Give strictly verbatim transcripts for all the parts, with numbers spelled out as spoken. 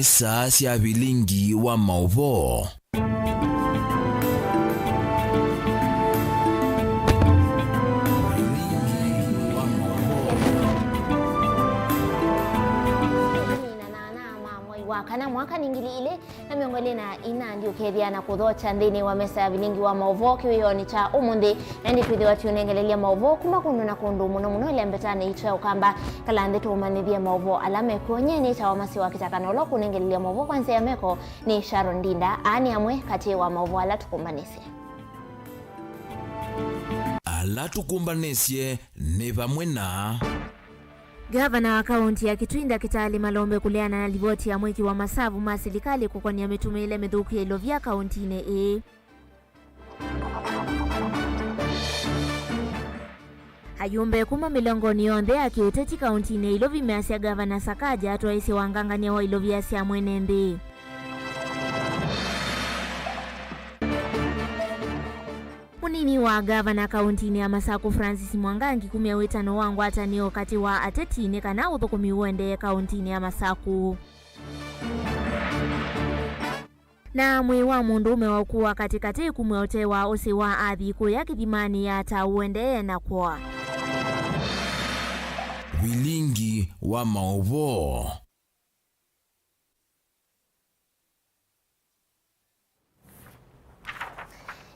Saa sya vilingi wa maũvoo. Vilingi wa maũvoo. Nĩ na nana ma mwei wa kana mwaka nĩ ngili ilĩ na mĩongo ĩlĩ na ina, ndiũkethya na kũthokya nthĩnĩ wa mesa ya vilingi wa maũvoo kĩwĩonĩ kya ũmũnthĩ, na ĩndĩ twĩthĩwa tũnengelelya maũvoo kuma kũndũ na kũndũ, mũno mũno ĩlembetanĩ itũ ya Ũkamba. Kala nthĩ tũũmanyĩthye maũvoo ala mekuo. Nyie nĩtawa Masi wa Kĩtaka na ũla ũkũnengelelya maũvoo kwa nzĩa ya meko nĩ Sharon Ndinda. Aa nĩ amwe katĩ wa maũvoo ala tũkũmbanĩsye. Ala tũkũmbanĩsye nĩ vamwe na. Ngavana wa kaũnti ya Kitui, Ndakĩtalĩ Malombe, kũleana na livoti ya mwĩki wa masavu ma silikalĩ kũkonĩa mĩtũmĩĩle mĩthũku ya ilovia kaũntinĩ ĩĩ. Ayumbe kuma mĩlongonĩ yonthe ya kĩũteti kaũntinĩ ya Ilovi measya Ngavana Sakaja atwaĩsye wangangany'a wa ilovia sya mwene nthĩ. Mũnini wa ngavana kaũntinĩ ya Masaku, Francis Mwangangi, kumya wĩtano wa ngwatanĩo katĩ wa ateti nĩ kana ũthũkũmi ũendee kaũntinĩ ya Masaku. Na mwĩĩ wa mũndũũme waũkũwa katĩkatĩ kumw'a ũtee wa ũsĩ wa athi kũya kĩthimanĩ ya Tau ũendee na kũa. Vilingi wa maũvoo.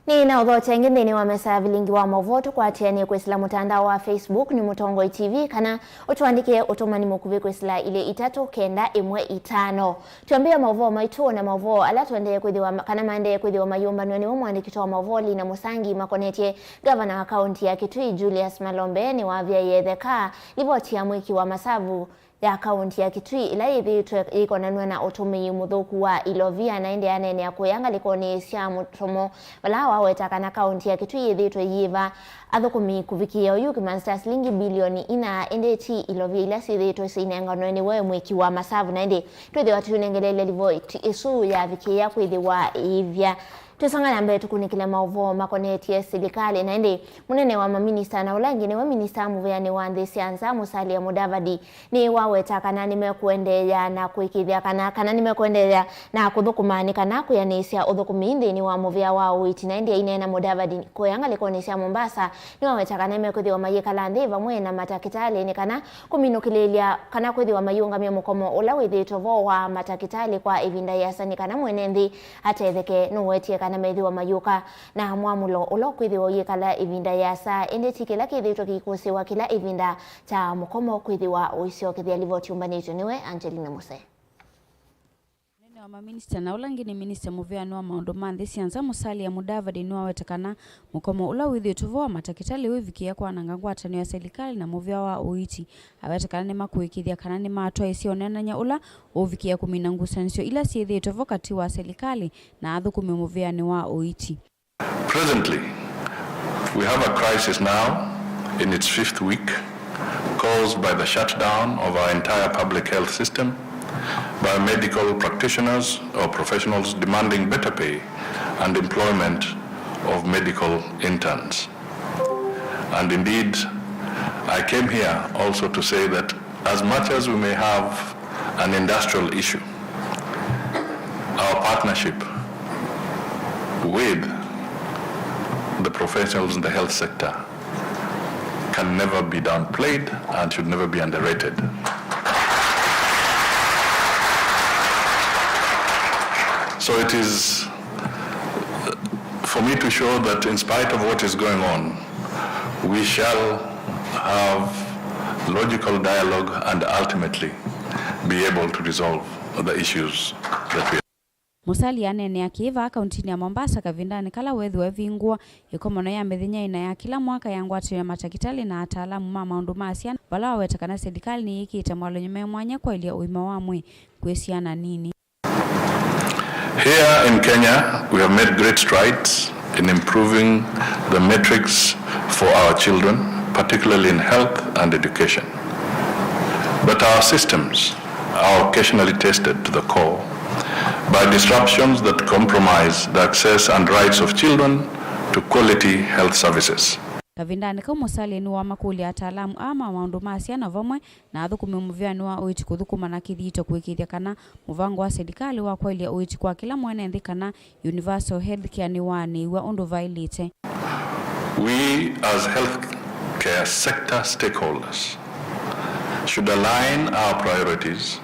Nĩ na ũthokya ĩngĩ nthĩnĩ wa mesa ya vilingi wa maũvoo. Tũkwatĩanĩe kwĩsĩla mũtandao wa Facebook nĩ Mũtongoi T V, kana ũtũandĩkĩe ũtũmani mũkuvĩ kwĩsĩla ilĩ itatũ kenda ĩmwe itano. Twambĩĩa maũvoo maitũ na maũvoo ala tũendee kwĩthĩwa ma-, kana maendee kwĩthĩwa mayũmbanw'a nĩwe mũandĩki wa maũvoo Lina Mũsangi makonetye ngavana wa kaũnti ya Kitui Julius Malombe nĩwavyaĩe ĩtheka livoti ya mwĩki wa masavu ya kaũnti ya Kitui, ĩla yĩthĩĩtwe yĩkonanw'a na ũtũmĩi mũthũku wa ilovia, na ĩndĩ aneenea kũya ngalĩkonĩ sya mũtomo, vala waweta kana kaũnti ya Kitui yĩthĩĩtwe yĩva athũkũmi kũvikĩĩa oyu kĩmanzi kya silingi bilioni ina, ĩndĩ ti ilovia ila syĩthĩĩtwe syĩinenganwe nĩwe mwĩki wa masavu, na ĩndĩ twĩthĩwa tũinengeleelya livoti ĩsu yavikĩĩa kwĩthĩwa ĩivya. Twĩsonga na mbee, tũkunĩkĩle maũvoo makonetye silikalĩ, na ĩndĩ mũnene wa maminista na ũla ĩngĩ nĩwe minista mũvĩanĩ wa nthĩ sya nza, Musalia Mudavadi, nĩwaweta kana nĩmekũendeea na kũĩkĩĩthya kana, kana nĩmekũendeea na kũthũkũma nĩ kana kwĩanĩsya ũthũkũmi nthĩnĩ wa mũvĩa wa ũiiti. Na ĩndĩ aineena, Mudavadi kũya ngalĩkonĩ sya Mombasa nĩwaweta kana mekwĩthĩwa mayĩkala nthĩ vamwe na matakĩtalĩ nĩ kana kũminũkĩlĩĩlya kana kwĩthĩwa mayĩũngamya mũkomo ũla wĩthĩĩtwe vo wa matakĩtalĩ kwa ĩvinda yĩasa nĩ kana mwene nthĩ atetheke. Nũwetie kana methĩwa mayũka na mwamũlo ũla ũkwĩthĩwa ũyĩkala ĩvinda yĩasa, ĩndĩ ti kĩla kĩthĩĩtwe kĩikũsĩĩwa kĩla ĩvinda kya mũkomo kwĩthĩwa ũisyokethya. Livoti yũmbanĩtw'e nĩwe Angelina Muse. Mũnene wa maminista na ũla ũngĩ nĩ minista mũvĩanĩ wa maũndũ ma nthĩ sya nza, Musalia Mudavadi, nĩwaweta kana mũkomo ũla wĩthĩĩtwe vo wa matakĩtalĩ ũivikĩĩa kwananga ngwatanĩo ya silikalĩ na mũvĩa wa ũiiti. Aweta kana nĩmakũĩkĩĩthya kana nĩmatwaĩsye ũneenany'a ũla ũvikĩĩa kũmina ngusanĩsyo ila syĩthĩĩtwe vo katĩ wa silikalĩ na athũkũmi mũvĩanĩ wa ũiiti. Presently, we have a crisis now in its fifth week caused by the shutdown of our entire public health system by medical practitioners or professionals demanding better pay and employment of medical interns. And indeed, I came here also to say that as much as we may have an industrial issue, our partnership with the professionals in the health sector can never be downplayed and should never be underrated. So it is for me to show that in spite of what is going on, we shall have logical dialogue and ultimately be able to resolve the issues that we Musalia aneenea kĩĩ vaa kauntinĩ ya Mombasa kavindanĩ kala weethĩwa ĩvingũwa ĩkomano ya mĩthenya ĩna ya kĩla mwaka ya ngwatanĩo ya matakĩtalĩ na ataalamu ma maũndũ ma syana, vala waweta kana silikalĩ nĩyĩkĩĩte moalan'yo me mwanya kwaĩlya ũima wa mwĩĩ kwĩ syana nini. Here in Kenya, we have made great strides in improving the metrics for our children, particularly in health and education. But our systems are occasionally tested to the core by disruptions that compromise the access and rights of children to quality health services. Kavindanĩ kau, Musalia nĩwamakũlya ataalamu aa ma maũndũ ma syana vamwe na athũkũmi mũvĩanĩ wa ũiiti kũthũkũma na kĩthito kũĩkĩĩthya kana mũvango wa silikalĩ wa kwaĩlya ũiiti kwa kĩla mwene nthĩ kana universal healthcare nĩwaanĩw'a ũndũ vaĩlĩte. We as healthcare sector stakeholders should align our priorities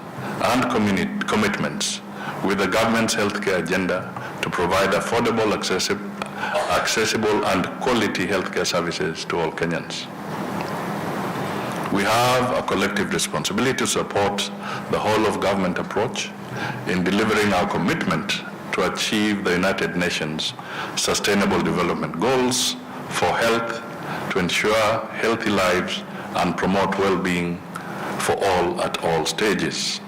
and communi- commitments with the government's healthcare agenda to provide affordable, accessi- accessible and quality healthcare services to all Kenyans. We have a collective responsibility to support the whole of government approach in delivering our commitment to achieve the United Nations Sustainable Development Goals for health, to ensure healthy lives and promote well-being for all at all stages.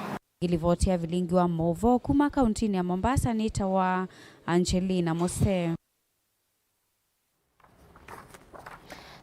Ĩlivoti ya vilingi wa maũvoo kuma kauntinĩ ya Mombasa nĩtawa Angelina Mose.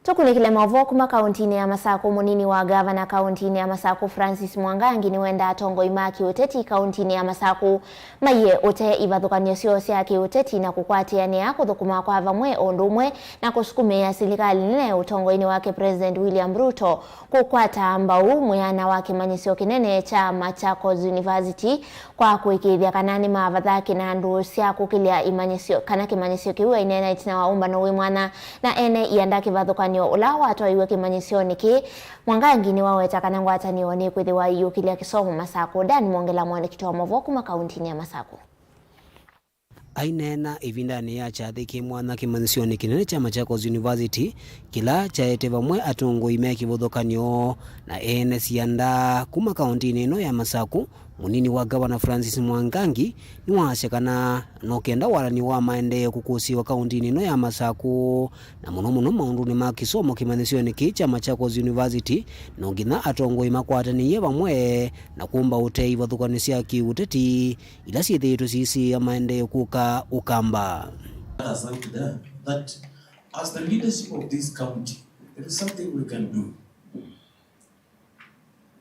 Tũkunĩkĩle maũvoo kuma kauntinĩ ya Masakũ. Mũnini wa ngavana kauntinĩ ya Masakũ, Francis Mwangangi, nĩwendaa atongoi ma kĩũteti kauntinĩ ya Masakũ maiye ũtee ivathũkany'o syoo sya kĩũteti na kũkwatĩanĩa kũthũkũma kwa vamwe o ũndũ ũmwe na kũsukumĩĩa silikalĩ nene ũtongoinĩ wake President William Ruto kũkwata mbau mwĩana wa kĩmanyĩsyo kĩnene kya Machakos University kwa kũĩkĩĩthya kana nĩmavatha kĩnandũ sya kũkĩlya imanyĩsyo, kana kĩmanyĩsyo kĩu aineena ĩtina wa ũmbano wĩ mwanya na ene ianda kĩvathũkany'o ũla watwaiwe kĩmanyĩsyonĩ kĩĩ. Mwangangi nĩwaweta kana ngwatanĩo nĩkwĩthĩwa iyũkĩlya kĩsomo Masakũ. Dan Mwongela, mwandĩki wa maũvoo kuma kauntinĩ ya Masakũ. Aineena ĩvindanĩ ya kyathĩ kĩ mwanya kĩmanyĩsyonĩ kĩnene kya Machakos University, kĩla kyaete vamwe atongoi me kĩvathũkany'o na ene sianda kuma kauntinĩ ĩno ya Masakũ, mũnini wa ngavana Francis Mwangangi nĩwaasya kana no kenda walan'yo wa maendeeo kũkũsĩĩwa kauntinĩ ĩno ya Masakũ, na mũno mũno maũndũnĩ ma kĩsomo kĩmanyĩsyonĩ kĩĩ kya Machakos University, no nginya atongoi makwatanĩie vamwe na kũmba ũtee ivathũkany'o sya kĩũteti ila syĩthĩĩtwe siisĩĩa maendeeo kũka Ũkamba. Us out there that as the leadership of this county, there is something we can do.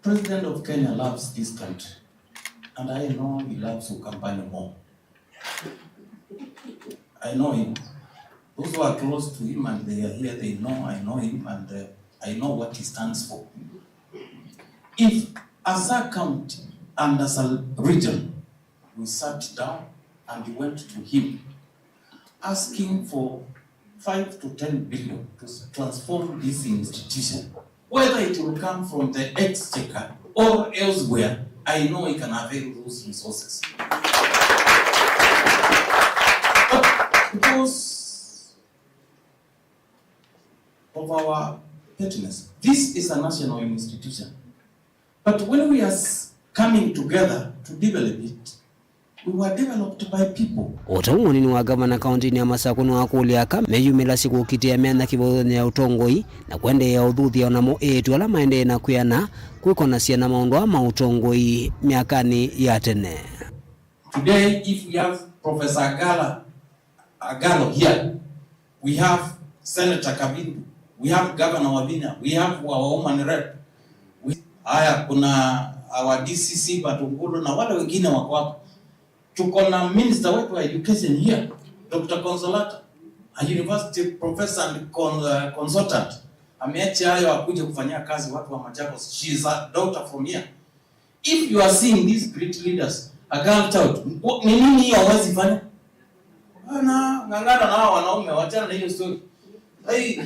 President of Kenya loves this country, and I know he loves Ukambani more. I know him. Those who are close to him and they are here, they know I know him and uh, I know what he stands for. If as a county and as a region, we sat down and we went to him asking for five to ten billion to transform this institution, whether it will come from the exchequer or elsewhere, I know he can avail those resources. But because of our pettiness, this is a national institution. But when we are coming together to develop it, we were developed by people. O ta ũu mũnini wa ngavana kauntinĩ ya Masakũ nĩwakũlya aka meyumĩlasye kũkitĩa mena kĩvathũkany'o ya ũtongoi na kũendeea ũthuthya o namo eĩtu ala maendee na kwĩana kwĩkonasya na maũndũ aa ma ũtongoi myakanĩ ya tene. Today, if we have Professor Agala, Agalo here, we have Senator Kavindu, we have Governor Wavinya, we have our woman rep. We, haya, kuna our D C C Batungulu na wale wengine wako hapa. Tuko na minister wetu wa education here, Doctor Consolata, a university professor and con, uh, consultant. Ameacha hayo akuje kufanyia kazi watu wa Machakos. She is a doctor from here. If you are seeing these great leaders, a girl child, ni nini hiyo hawezi fanya? Bana, ng'ang'ana na hawa wanaume, wachana na hiyo story. Hey,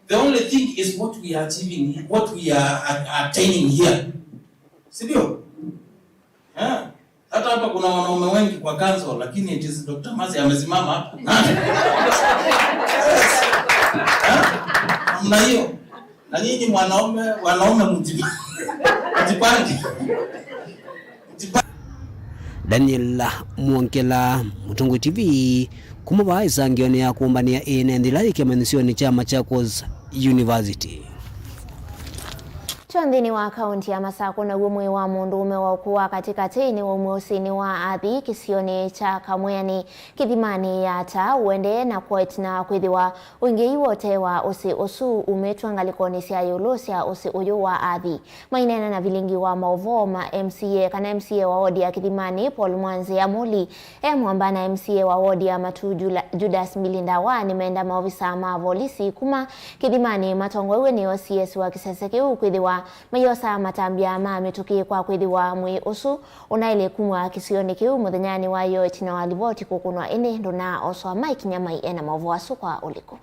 the only thing is what we are achieving, what we are a- attaining here. Si ndio? Eh? Hata hapa kuna wanaume wengi kwa council, lakini it is Doctor Mercy amesimama hapa. Nani? Eh? Namna hiyo. Na nyinyi mwanaume, wanaume mjipa- mjipange. Mjipange. Daniel Mwongela, Mũtongoi T V, kuma vaa ĩsangĩonĩ ya kũmbanĩa ĩnenthĩ ĩla yĩ kĩmanyĩsyonĩ kya Machakos University. Nthĩnĩ wa kaũnti ya Masakũ, naw'o mwĩĩ wa mũndũũme wa ũkũũ wa katĩkatĩ nĩwaumw'e ũsĩnĩ wa Athi kĩsionĩ kya Kamwĩanĩ kĩthimanĩ ya Ata ũendee na kũa ĩtina wa kwĩthĩwa ũingĩi wa ũtee wa ũsĩ ũsu umĩtw'e ngalĩkonĩ sya ĩũlũ sya ũsĩ ũyũ wa Athi. Maineena na vilingi wa maũvoo ma M C A kana M C A wa wodi ya Kĩthimanĩ, Paul Mwanzĩa Muli, e mwamba na M C A wa wodi ya Matu Jula-, Judas Mbili Ndawa, nĩmenda maovisa ma volisi kuma Kĩthimanĩ matongoew'e nĩ O C S wa kĩsese kĩu kwĩthĩwa maiosaa matambya ma mĩtũkĩ kwa kwĩthĩwa mwĩĩ ũsu ũnaĩle kumw'a kĩsionĩ kĩu mũthenyanĩ wa ĩyoo ĩtina wa livoti kũkũnwa ĩndĩ ndũnaaoswa. Mike Nyamai ena maũvoo asu kwa ũliku.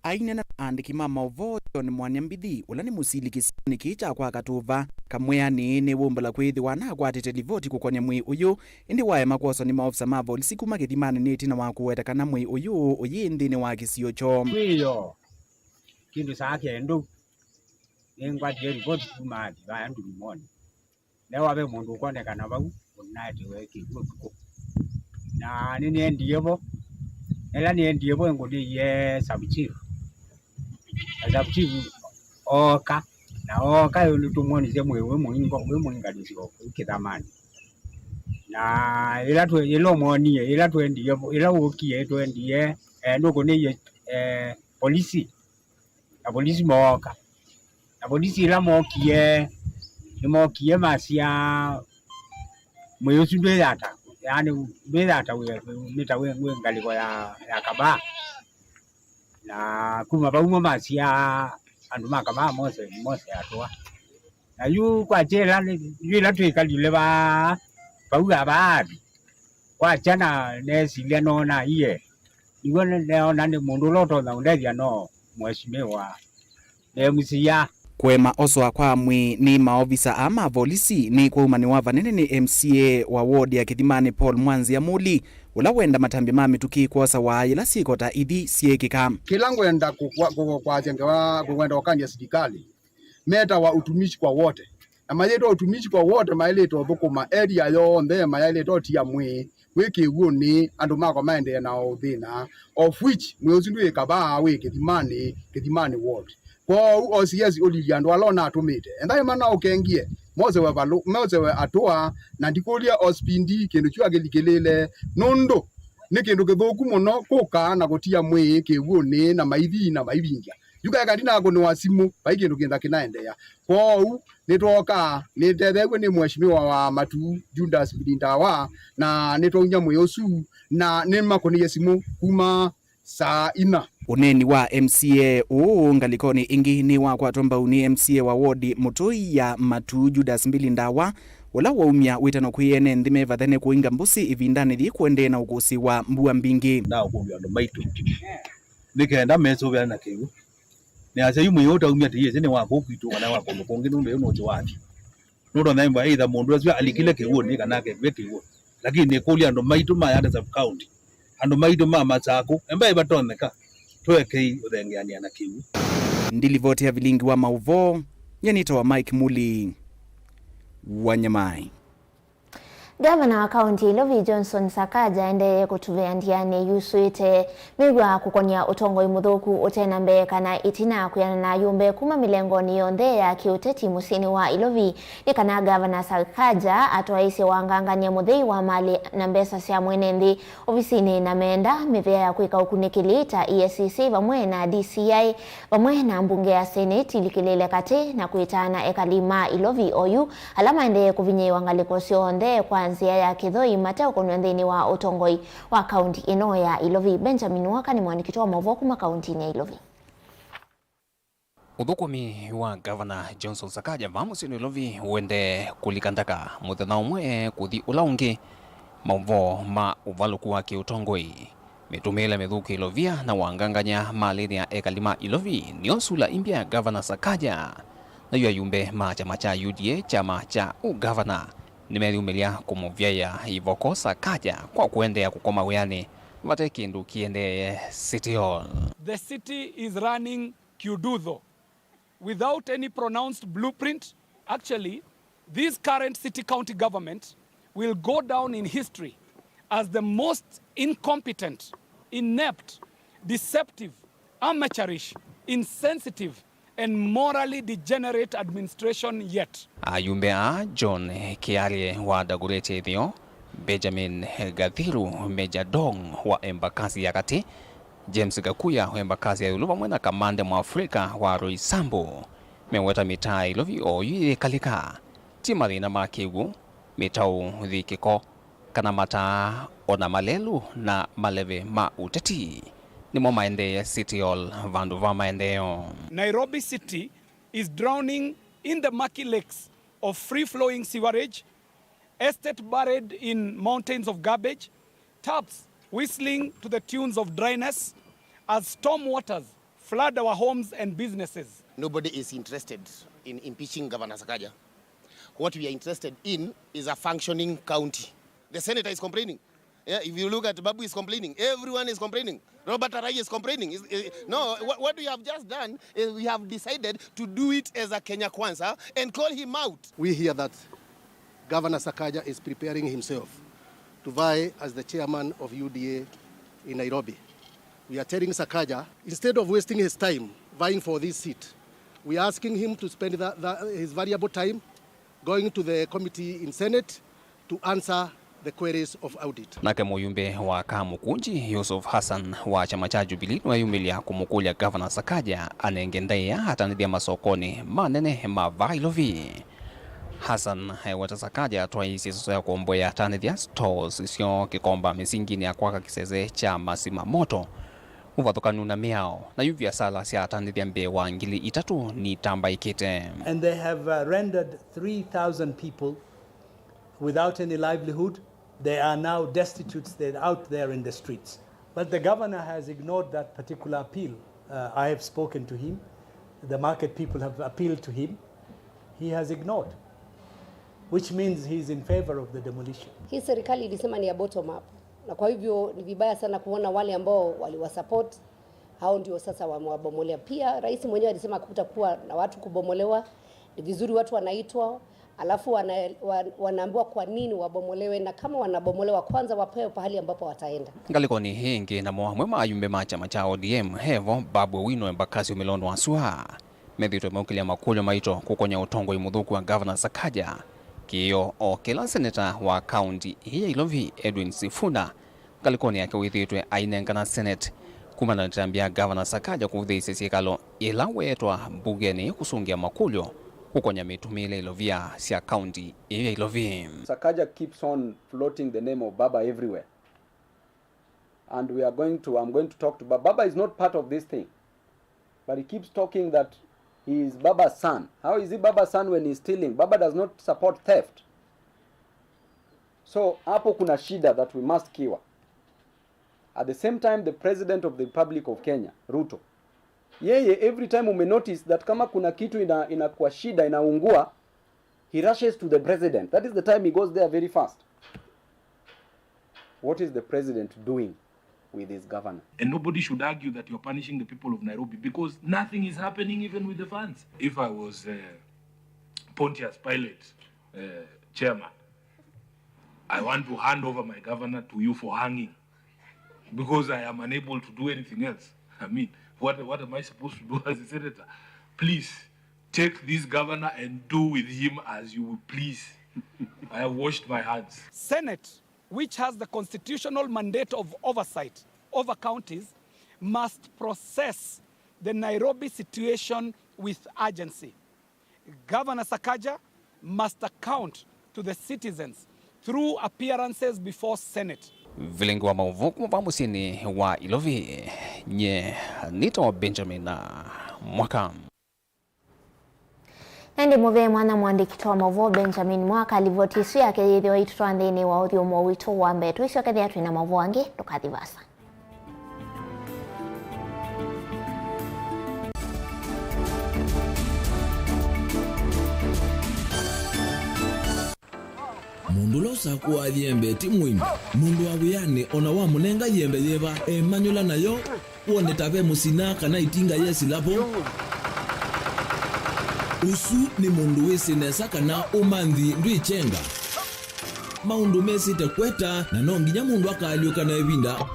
Aineena na aandĩki ma maũvoo, John Mwania Mbithi, ũla nĩ mũsili kĩsionĩ kĩĩ kya kwa Katũva, Kamwĩanĩ, nĩwũmbũla kwĩthĩwa nakwatĩte livoti kũkon'ya mwĩĩ ũyũ, ĩndĩ waema kwoswa nĩ maovisa ma volisi kuma Kĩthimanĩ nĩ ĩtina wa kũweta kana mwĩĩ ũyũ ũyĩ nthĩnĩ wa kĩsio kyoo. Kwĩyoo kĩndũ saa kenda nĩngwatie livoti kuma Athi vaya ndulumonĩ. Newa ve mũndũ ũkonekana vau, ũnaetewe kĩw'ũ ũtukũ. Na nĩnĩendie vo. Ĩla nĩendie vo, ngũnĩie sub chief. Na sub chief ooka. Na ooka, yu nĩtũmwonisye mwĩĩ wĩ mũingo, wĩ mũinganĩsyo kũu kĩthamanĩ. Na ĩla twe-, ĩla ũmwonie, ĩla twendie vo, ĩla ũkie, twendie, eh, nũkũnĩie, eh, polisi. Na polisi mooka. Na polisi ĩla mookie, nĩmookie masya mwĩĩ ũsu ndwĩyata, yaani ndwĩyata wĩ, wĩ, nĩ ta wĩ, wĩ ngalĩko ya, ya Kavaa. Na kuma vau mo masya andũ ma Kavaa mose, mose atũa. Na yu kwa kyela, yu ĩla twĩkalile vaa, vau Kavaa Athi. Kwakya na nesilya noona ie. Nĩw'o neona nĩ mũndũ ũla ũtonya ũndethya no mheshimiwa M C A. Kũema oswa kwa mwĩĩ nĩ maovisa aa ma volisi nĩ kwaumanĩwa vanene nĩ M C A wa ward ya Kĩthimanĩ Paul Mwanzĩa Muli, ũla wenda matambya ma mĩtũkĩ kwosawa yĩla syĩko ta ithi syĩkĩka. Kĩla ngwenda kũkwa-, kũ-, kwasya ngewa, ngwenda ũkany'a silikalĩ metawa utumishi kwa wote. Na mayĩtwa utumishi kwa wote maĩlĩte ũthũkũma area yonthe, mayaĩlĩte ũtia mwĩĩ wĩ kĩw'ũnĩ, andũ makwa maendee na ũthĩna, of which mwĩĩ ũsu ndwĩ Kavaa, wĩ Kĩthimanĩ, Kĩthimanĩ ward. Kwoou O C S ũlilye andũ ala ũnatũmĩte. Enda ĩmana ũkengie, mosewe valũ, mosewe atũa, na ndikũlya O C P D kĩndũ kyu akĩlikĩlĩle, nũndũ nĩ kĩndũ kĩthũku mũno kũka na kũtia mwĩĩ kĩw'ũnĩ na maithi na maivingya. Yu kaeka ndinakũnĩwa simũ, vai kĩndũ kĩnda kĩnaendeea. Kwoou, nĩtwooka, nĩtetheew'e nĩ Mheshimiwa wa Matu, Judas Mbilindawa, na nĩtwaumya mwĩĩ ũsu, na nĩmakũnĩie simũ kuma saa ina. Ũneeni wa M C A ũũ ngalĩkonĩ ĩngĩ nĩ wakwatwa mbau nĩ M C A wa wodi Mũtũi ya Matu, Judas Mbilindawa, ũla waumya wĩtano kwĩ ene nthĩ me vathane kũinga mbũsĩ ĩvindanĩ yĩĩ kũendee na ũkũsĩ wa mbua mbingĩ. Naũkũlw'a andũ maitũ nĩ kenda mesũvĩane na kĩw'ũ. Nĩasya yu mwĩĩ ũtaumya tĩyĩsĩ nĩ wa kũu kwitũ kana wa kũndũ kũngĩ, nũndũ yu nũsĩ wathi. Nũtonya ĩmba either mũndũ ũsu alikile kĩw'ũnĩ kana akevie kĩw'ũ. Lakini nĩkũlya andũ maitũ ma Yatta sub county, andũ maitũ ma Masakũ, emba ĩvatonyeka, tũekei ũthengeanĩa na kĩw'ũ. Ndilivoti ya vilingi wa maũvoo, nyie nĩtawa Mike Muli wa Nyamai. Ngavana wa kaunti ya Ilovi Johnson Sakaja aendee kũtuvĩa ndianĩ yusũĩte mĩw'a kũkonya ũtongoi mũthũku ũte na mbee kana ĩtina kwĩana na ayumbe kuma mĩlengonĩ yonthe ya kĩũteti mũsyĩnĩ wa Ilovi, nĩ kana Ngavana Sakaja atwaĩĩsye wangangany'a mũthei wa malĩ na mbesa sya mwene nthĩ ovisinĩ na menda mĩvĩa ya kwĩka ũkunĩkĩli ta E A C C vamwe na D C I, vamwe na mbunge ya Senate ilikĩlĩle katĩ na kwĩtaana ekali ma Ilovi oyu ala maendee kũvinyĩĩwa ngalĩko syonthe kwa nzĩa ya kĩthoi mateũkonw'a nthĩnĩ wa ũtongoi wa kaunti ĩno ya Ilovi. Benjamin Waka nĩ mwandĩki witũ wa maũvoo kuma kauntinĩ ya Ilovi. Ũthũkũmi wa Ngavana Johnson Sakaja vaa mũsyĩnĩ Ilovi ũendee kũlika nthaka mũthenya ũmwe kũthi ũla ũngĩ. Maũvoo ma ũvalũku wa kĩũtongoi, mĩtũmĩĩle mĩthũku Ilovia na wangangany'a malĩnĩ ya ekali ma Ilovi nĩyo sula imbya ya Ngavana Sakaja. Na yu ayumbe ma kyama kya U D A, kyama kya ũngavana, nĩmeyumĩlya kũmũvyaĩa ivoko Sakaja kwa kũendeea kũkoma wĩanĩ vate kĩndũ kĩendeeye City Hall. The city is running kiududo without any pronounced blueprint. Actually, this current city county government will go down in history as the most incompetent, inept, deceptive, amateurish, insensitive, and morally degenerate administration yet. Ayumbe aa, John Kiarie wa Dagoretti Ĩtheo, Benjamin Gathiru, Major Dong wa Embakasi ya Katĩ, James Gakuya wa Embakasi ya Ĩũlũ, vamwe na Kamande Mwafrika wa Roysambu, meweta mĩtaa ya Ilovi oyu yĩkalĩka. Ti mathĩna ma kĩw'ũ, mĩtaũ, thikĩko, kana mataa, o na malelũ na maleve ma ũteti nĩmo maendeeye City Hall vandũ va maendeeo. Nairobi City is drowning in the murky lakes of free-flowing sewerage, estate buried in mountains of garbage, taps whistling to the tunes of dryness as storm waters flood our homes and businesses. Nobody is interested in impeaching Governor Sakaja. What we are interested in is a functioning county. The senator is complaining. Yeah, if you look at Babu is complaining, everyone is complaining. Robert Arai is complaining. Is, is, no, what, what we have just done is we have decided to do it as a Kenya Kwanza and call him out. We hear that Governor Sakaja is preparing himself to vie as the chairman of U D A in Nairobi. We are telling Sakaja, instead of wasting his time vying for this seat, we are asking him to spend the, the, his valuable time going to the committee in Senate to answer the queries of audit. Nake mũyumbe wa Kamũkũnji, Yusuf Hassan wa kyama kya Jubilee, nĩweyumĩlya kũmũkũlya Governor Sakaja anenge ndaĩa atanĩthya masokonĩ manene ma vaa Ilovi. Hassan eweta Sakaja atwaĩĩsye ĩsoso ya kũomboea atanĩthya stores syoo Kĩkomba mĩsinginĩ ya kwaka kĩsese kya Masima Moto, mũvathũkanu na mĩao, na yu viasala sya atanĩthya mbee wa ngili itatũ nitambaĩkĩte. And they have, uh, rendered three thousand people without any livelihood. They are now destitute, they're out there in the streets. But the governor has ignored that particular appeal. Uh, I have spoken to him. The market people have appealed to him. He has ignored, which means he is in favor of the demolition. Hii serikali ilisema ni ya bottom up, na kwa hivyo ni vibaya sana kuona wale ambao waliwasupport, hao ndio sasa wamewabomolea. Pia rais mwenyewe alisema kutakuwa na watu kubomolewa, ni vizuri watu wanaitwa, alafu wana-, wa-, wanaambiwa kwa nini wabomolewe, na kama wanabomolewa, kwanza wapewe pahali ambapo wataenda. Ngalĩkonĩ ĩngĩ, namo amwe ma ayumbe ma kyama kya O D M, hevo Babu Owino Embakasi Ũmĩlondo wa Sua, methĩĩtwe maũkĩlya makũlyo maito kũkony'a ũtongoi mũthũku wa Governor Sakaja, kĩĩo o kĩla seneta wa kaunti ĩĩ ya Ilovi, Edwin Sifuna, ngalĩkonĩ yake wĩthĩĩtwe ainengana Senate kumana na ĩtambya ya Governor Sakaja kũvũthĩĩsya syĩkalo ĩla weetwa mbungenĩ kũsũngĩa makũlyo kũkony'a mĩtũmĩĩle ilovia sya kaunti ĩĩ ya Ilovi. Sakaja keeps on floating the name of Baba everywhere. And we are going to, I'm going to talk to Baba. Baba is not part of this thing. But he keeps talking that he is Baba's son. How is he Baba's son when he's stealing? Baba does not support theft. So, hapo kuna shida that we must cure. At the same time, the President of the Republic of Kenya, Ruto, yeye, every time ume notice that kama kuna kitu ina-, inakuwa shida, inaungua, he rushes to the president. That is the time he goes there very fast. What is the president doing with his governor? And nobody should argue that you're punishing the people of Nairobi, because nothing is happening even with the funds. If I was, uh, Pontius Pilate, uh, chairman, I want to hand over my governor to you for hanging, because I am unable to do anything else. I mean, what, what am I supposed to do as a senator? Please, take this governor and do with him as you will please. I have washed my hands. Senate, which has the constitutional mandate of oversight over counties, must process the Nairobi situation with urgency. Governor Sakaja must account to the citizens through appearances before Senate. Vilingi wa maũvoo kuma va mũsyĩnĩ wa Ilovi, nye nĩtawa Benjamin Mwaka. Na ĩndĩ mũvee mwanya mũandĩki witũ wa maũvoo Benjamin Mwaka livoti ĩsu yake yĩthĩwa ĩitũtwaa nthĩnĩ wa ũthyũmũo witũ wa mbee. Tũisokethĩa twĩ na maũvoo angĩ, ndũkathi vaasa. Mũndũ ũla ũsakũaa yembe ti mũimi. Mũndũ wa wĩanĩ o na wamũnenga yembe yĩva, emanyũla nayo, wone ta ve mũsina kana ĩtinga yesĩla vo. Ũsu nĩ mũndũ wĩsĩ nesa kana ũmanthi ndwĩkyenga. Maũndũ mesĩte kweta, na no nginya mũndũ akaalyũka na ĩvinda.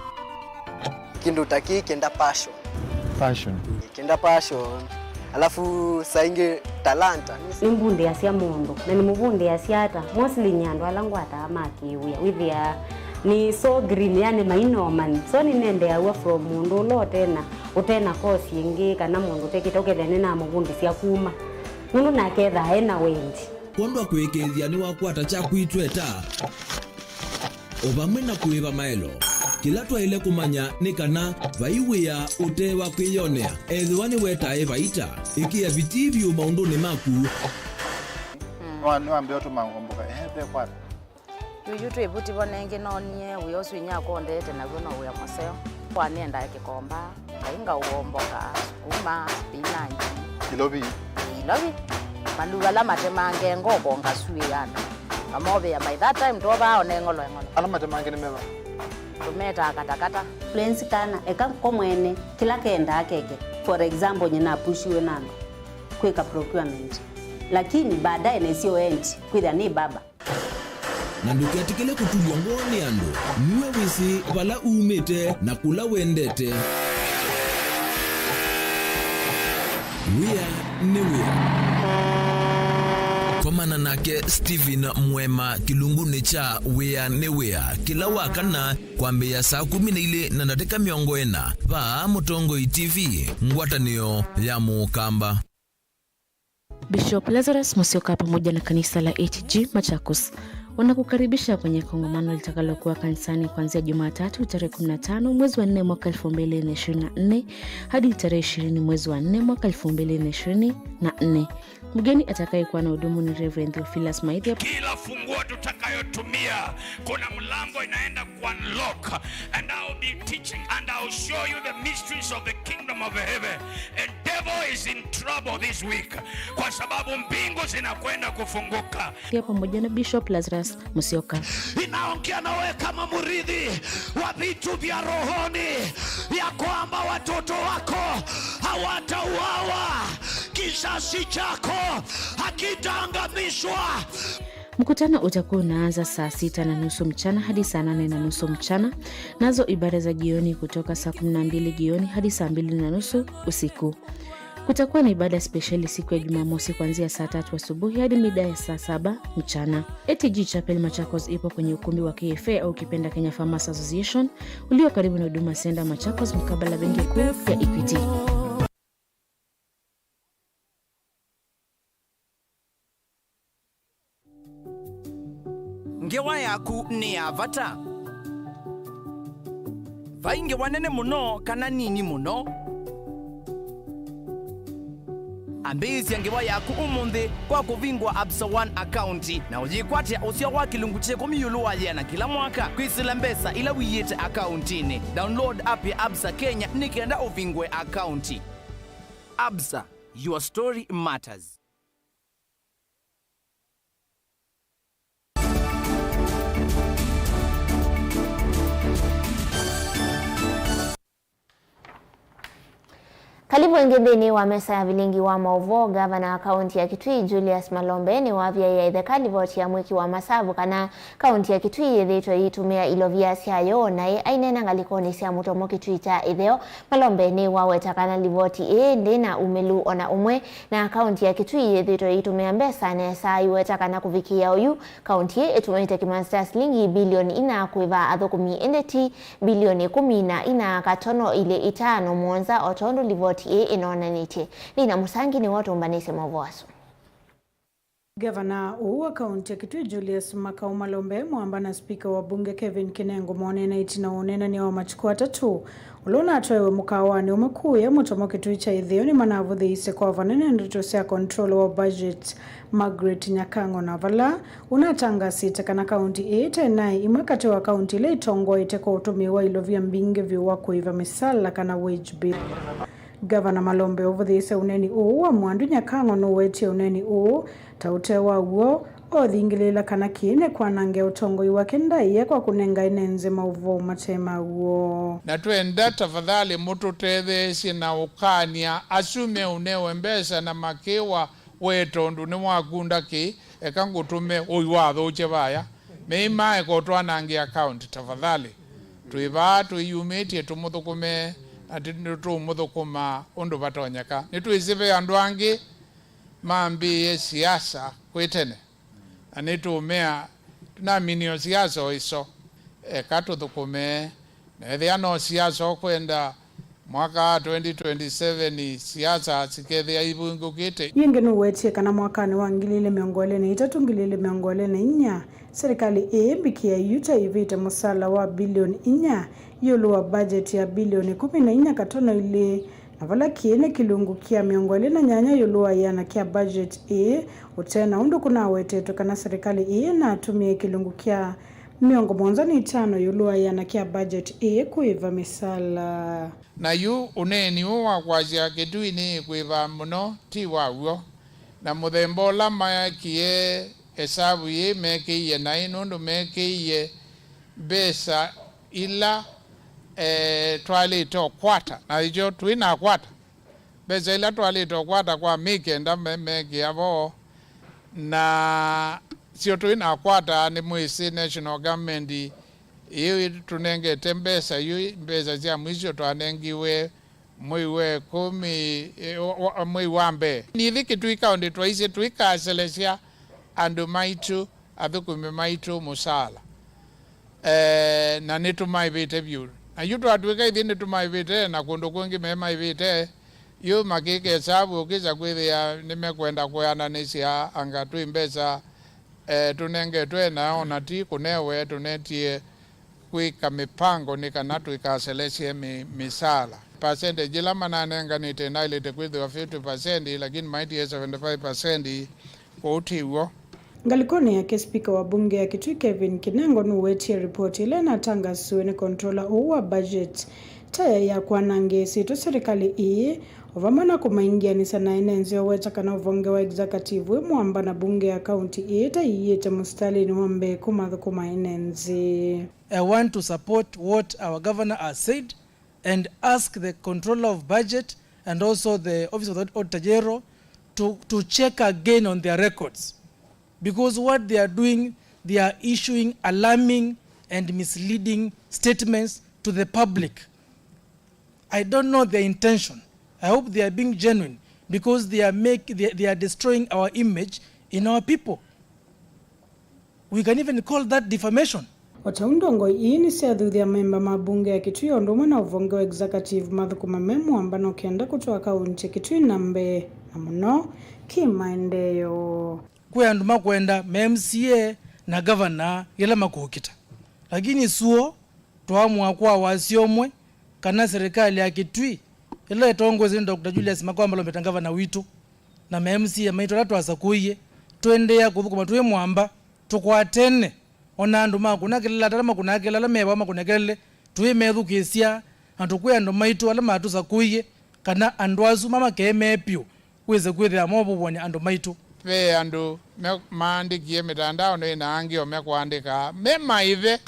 Kĩndũ ta kĩĩ kĩenda passion. Passion. Kĩenda passion. Alafu saa ingĩ talanta. Nĩmbundĩasya mũndũ, na nĩmũvundĩasya ata? Mostly nĩ andũ ala ngwataa ma kĩwĩa. Wĩthĩaa nĩ so green, yani mainomani. So nĩnendeaw'a from mũndũ ũla ũtena, ũtena course ĩngĩ, kana mũndũ ũtekĩte, ũkethĩa nĩnamũvundĩsya kuma. Nũndũ nake ethaa ena wendi. Kwondũ wa kũĩkĩĩthya nĩwakwata kyaku itweta, o vamwe na kũĩva maelo. Kĩla twaĩle kũmanya nĩ kana vai wĩa ũte wa kwĩyonea, ethĩwa nĩwetae vaita, ĩkĩa vitii vyũ maũndũnĩ maku. Nĩwa-, nĩwambĩa ũtũma ngomboka, ehe, ve kwata. Yuyu twĩ vuti vo nengĩ noonie wĩa ũsu inyakwa ũndeete naw'o no wĩa mũseo. Kwa nĩendaa kĩkomba, ngai ngaũomboka, sukuma, spinach. Ilovi. Ilovi. Maluu ala matemange ngoko ngasuĩana. Mamovĩa by that time twovaa one ng'olo eng'olo. Ala matemange nĩ meva? Tũmetaa katakata. Influence kana eka ko mwene kĩla kendaa keke. For example, nyina apushiwe na andũ kwĩka procurement. Lakini baadaye nesio endi kwĩthĩa nĩ baba. Na ndũketĩkĩle kũtulw'a ngoo nĩ andũ. Nue wĩsĩ vala umĩte na kũla wendete. Wĩa nĩ wĩa. Komana nake Stephen Mwema kĩlungunĩ kya Wĩa nĩ Wĩa kĩla wa kana kwambĩĩa saa kũmi na ilĩ na ndatĩka mĩongo ĩna vaa Mũtongoi T V, ngwatanĩo ya Mũkamba. Bishop Lazarus Musyoka pamoja na kanisa la A T G Machakos wanakukaribisha kwenye kongamano litakalokuwa kanisani kuanzia Jumatatu tarehe kumi na tano mwezi wa nne mwaka elfu mbili na ishirini na nne hadi tarehe ishirini mwezi wa nne mwaka elfu mbili na ishirini na nne. Mgeni atakayekuwa na hudumu ni Reverend Theophilus Maithia. Kila funguo tutakayotumia, kuna mlango inaenda ku unlock, and I'll be teaching and I'll show you the mysteries of the kingdom of heaven. And devil is in trouble this week, kwa sababu mbingu zinakwenda kufunguka. Pia pamoja na Bishop Lazarus Musyoka. Inaongea na wewe kama mrithi wa vitu vya rohoni, ya kwamba watoto wako hawatauawa, kizazi chako hakitaangamizwa. Mkutano utakuwa unaanza saa sita na nusu mchana hadi saa nane na nusu mchana, nazo ibada za jioni kutoka saa kumi na mbili jioni hadi saa mbili na nusu usiku. Kutakuwa na ibada spesheli siku ya Jumamosi kuanzia saa tatu asubuhi hadi mida ya saa saba mchana. A T G Chapel Machakos ipo kwenye ukumbi wa K F A au ukipenda Kenya Farmers Association, ulio karibu na Huduma Center Machakos, mkabala benki kuu ya Equity. Ngewa yaku nĩ ya vata. Vai ngewa nene mũno kana nini mũno. Ambĩĩsya ngewa yaku ũmũnthĩ kwa kũvingũa Absa One akaunti na ũyĩkwatĩa ũseo wa kĩlungu kya ĩkũmi ĩũlũ wa yĩana kĩla mwaka kwĩsĩla mbesa ila ũiĩte akauntinĩ. Download app ya Absa Kenya nĩ kenda ũvingũe akaunti. Absa, your story matters. Kalivu ĩngĩ nthĩnĩ wa mesa ya vilingi wa maũvoo. Ngavana wa kaunti ya Kitui, Julius Malombe, nĩwavyaĩe ĩtheka livoti ya mwĩki wa masavu kana kaunti ya Kitui yĩthĩĩtwe ĩitũmĩa ilovia syayo, naĩ aineena ngalĩkonĩ sya mũtomo Kitui kya ĩtheo. Malombe nĩwaweta kana livoti ĩĩ ndĩ na umĩlu o na ũmwe, na kaunti ya Kitui yĩthĩĩtwe ĩitũmĩa mbesa nesa. Aiweta kana kũvikĩĩa oyu, kaunti ĩĩ ĩtũmĩĩte kĩmanzi kya silingi bilioni inya kũĩva athũkũmi, ĩndĩ ti bilioni ĩkũmi na inya katono ilĩ itano mũonza, o tondũ livoti ĩĩ ĩnonanĩtye. Lina Mũsangi nĩwe ũtũmbanĩsye maũvoo asu. Ngavana ũũ wa kaunti ya Kitui, Julius Makau Malombe, mwamba na spika wa bunge Kevin Kinengo, monene ĩtina wa ũneenany'a wa matukũ atatũ, ũla ũnatwaĩwe mũkaawanĩ ũmwe kũya mũtomo Kitui kya ĩtheo, nĩmanavũthĩĩisye kwa vanene ndeto sya controller wa budget, Margaret Nyakang'o, na vala ũnatangasĩte kana kaunti ĩĩ te naĩ imwe katĩ wa kaunti ila itongoete kwa ũtũmĩi wa ilovia mbingĩ vyũ wa kũĩva mĩsala kana wage bill. Ngavana Malombe ũvũthĩĩsye ũneeni ũũ wa Mwandu Nyakang'o nũwetie ũneeni ũũ ta ũte wa w'o, othingĩlĩĩla kana kĩĩ nĩ kwanangĩa ũtongoi wake ndaĩa kwa kũnenga ene nthĩ maũvoo mate ma w'o. Na twenda tafadhali mũtũtetheesye na ũkaanĩa asu meũnewe mbesa na makĩwa, we tondũ nĩwakunda kĩĩ, eka ngũtũme ũi wathũkye vaya. Mei maeka ũtwanangĩa account, tafadhali. Twĩ vaa tũiyumĩtye tũmũthũkũme na tũmũthũkũmaa ũndũ vatonyeka. Nĩtwĩsĩ ve andũ angĩ mambĩĩe siasa kwĩ tene, na nĩtũũmea, tũnaminio siasa o iso. Eka tũthũkũme, na ethĩa no siasa ũkwenda, mwaka wa twenty twenty-seven siasa sikethĩa ivingũkĩte. Yĩngĩ nũwetie kana mwakanĩ wa ngili ilĩ mĩongo ĩlĩ na itatũ, ngili ilĩ mĩongo ĩlĩ na inya, serikali ĩĩ mbikĩa yu ta ĩvĩte mũsala wa bilioni inya ĩũlũ wa budget ya bilioni ĩkũmi na inya katono ilĩ, na vala kĩĩ nĩ kĩlungu kya mĩongo ĩlĩ na nyanya ĩũlũ wa ĩana kya budget ĩĩ, ũte na ũndũ kũnawetetwe kana serikali ĩĩ natũmĩe kĩlungu kya mĩongo mũonza na itano ĩũlũ wa ĩana kya budget ĩĩ kũĩva mĩsala. Na yu ũneeni ũũ wa kwasya Kitui nĩĩkũĩva mũno ti wa w'o, na mũthemba ũla maekie esavu yĩĩ mekĩie naĩ, nũndũ mekĩie mbesa ila, eh, twaĩlĩte ũkwata, na ĩkyo tũinakwata. Mbesa ila twaĩlĩte ũkwata kwa mĩĩ kenda me-, mekĩa vo, na syo tũinakwata, nĩmwĩsĩ national government ĩĩ ĩtũnengete mbesa, yu mbesa sya mwisho twanengiwe mwei wa ĩkũmi, eh, wa, wa, mwei wa mbee. Nĩthi Kitui County twaisye tũikaselesya andũ maitũ, athũkũmi maitũ mũsaala. Eh, na nĩtũmaĩvĩte vyũ. Na yu twatw'ĩka ithyĩ nĩtũmaĩvĩte, na kũndũ kũngĩ memaĩvĩte, yu makĩka esavu ũkĩsa kwĩthĩa nĩmekwenda kũyananĩsya anga twĩ mbesa, eh, tũnengetwe, na ona ti kũnewe, tũnetie kwĩka mĩpango nĩ kana tũikaselesye mĩ-, mĩsaala. Percentage ĩla mananenganĩte naĩlĩte kwĩthĩwa fifty percent, lakini maitie seventy-five percent, kwoou ti w'o. Ngalĩkonĩ yake, spika wa mbunge ya Kitui Kevin Kinengo nũwetie ripoti ĩla ĩnatangasiwe nĩ controller ũũ wa budget ta yaĩ ya kwanangĩĩsĩtwe serikali ĩĩ, o vamwe na kũmaingĩanĩsya na ene nzĩ, oweta kana ũvonge wa executive wĩ mũamba na mbunge ya kaunti ĩĩ ta iĩte mũsitalĩnĩ wa mbee kũmathũkũma ene nzĩ. I want to support what our governor has said and ask the controller of budget and also the office of the auditor general to, to check again on their records, because what they are doing, they are issuing alarming and misleading statements to the public. I don't know their intention. I hope they are being genuine, because they are make, they, they are destroying our image in our people. We can even call that defamation. O ta ũu, ndongoi ii nĩsyathuthya amemba ma mbunge ya Kitui o ũndũ ũmwe na ũvonge wa executive mathũkũma me mũambano kenda kũtwaa kaunti ya Kitui na mbee, na mũno kĩ-maendeeo. Kwĩ andũ makwenda ma M C A na gavana yĩla makũkita, lakini suo twaamũa kwa wasya ũmwe kana serikali ya Kitui ĩla ĩtongoesye nĩ Doctor Julius Makwamba Lombeta, ngavana witũ, na ma M C A maitũ ala twasakũie, tũendeea kũthũkũma twĩ mũamba, tũkwatene, o na andũ ma kũna kĩlele, ala makũnaa kĩlele, ala me vaa makũne kĩlele, tũimethukĩĩsya, na tũkwĩa andũ maitũ ala matũsakũie kana andũ asu mamakemee vyũ, wĩse kwĩthĩa movũvũany'a andũ maitũ. Ve andũ me-, maandĩkie mĩtandaonĩ na angĩ o mekũandĩka me maĩve,